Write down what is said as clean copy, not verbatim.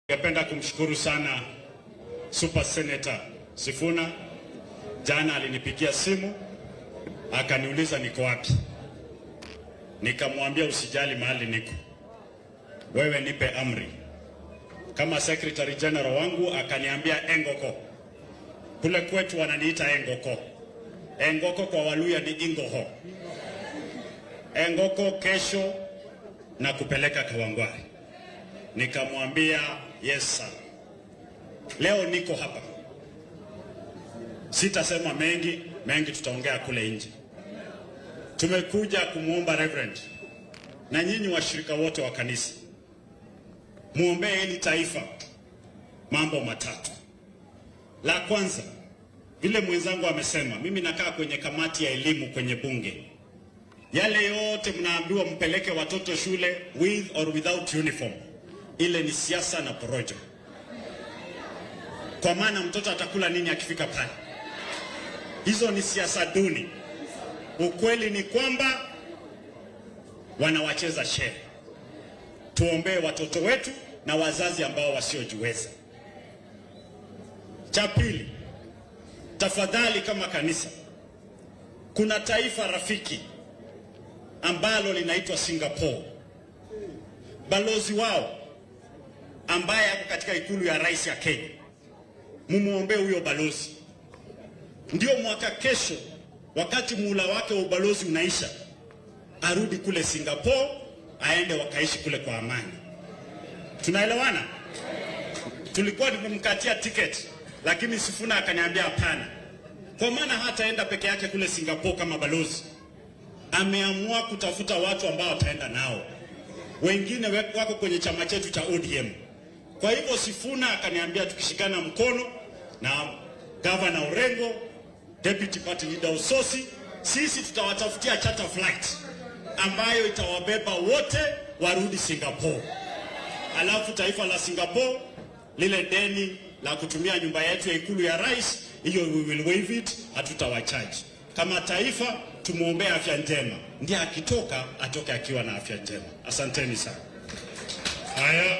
Ningependa kumshukuru sana Super Senator Sifuna. Jana alinipigia simu akaniuliza niko wapi, nikamwambia usijali mahali niko, wewe nipe amri. Kama Secretary General wangu akaniambia Engoko, kule kwetu wananiita Engoko. Engoko kwa Waluya ni Ingoho. Engoko, kesho na kupeleka Kawangware. Nikamwambia yes sir. Leo niko hapa, sitasema mengi mengi, tutaongea kule nje. Tumekuja kumwomba Reverend na nyinyi washirika wote wa kanisa muombee hili taifa mambo matatu. La kwanza, vile mwenzangu amesema, mimi nakaa kwenye kamati ya elimu kwenye bunge. Yale yote mnaambiwa mpeleke watoto shule with or without uniform, ile ni siasa na porojo, kwa maana mtoto atakula nini akifika pale? Hizo ni siasa duni. Ukweli ni kwamba wanawacheza shere. Tuombee watoto wetu na wazazi ambao wasiojiweza. Cha pili, tafadhali kama kanisa, kuna taifa rafiki ambalo linaitwa Singapore. Balozi wao ambaye ako katika ikulu ya rais ya Kenya, mumwombee huyo balozi. Ndio mwaka kesho, wakati muhula wake wa ubalozi unaisha, arudi kule Singapore, aende wakaishi kule kwa amani. Tunaelewana? Tulikuwa tumemkatia tiketi, lakini Sifuna akaniambia hapana, kwa maana hataenda peke yake kule Singapore kama balozi. Ameamua kutafuta watu ambao wataenda nao, wengine wako kwenye chama chetu cha ODM. Kwa hivyo Sifuna akaniambia tukishikana mkono na Governor Orengo, Deputy Party Leader Osotsi, sisi tutawatafutia charter flight ambayo itawabeba wote warudi Singapore. Alafu taifa la Singapore lile deni la kutumia nyumba yetu ya ikulu ya rais, hiyo we will waive it, hatutawacharge. Kama taifa tumwombee afya njema, ndiye akitoka atoke akiwa na afya njema. Asanteni sana. Haya.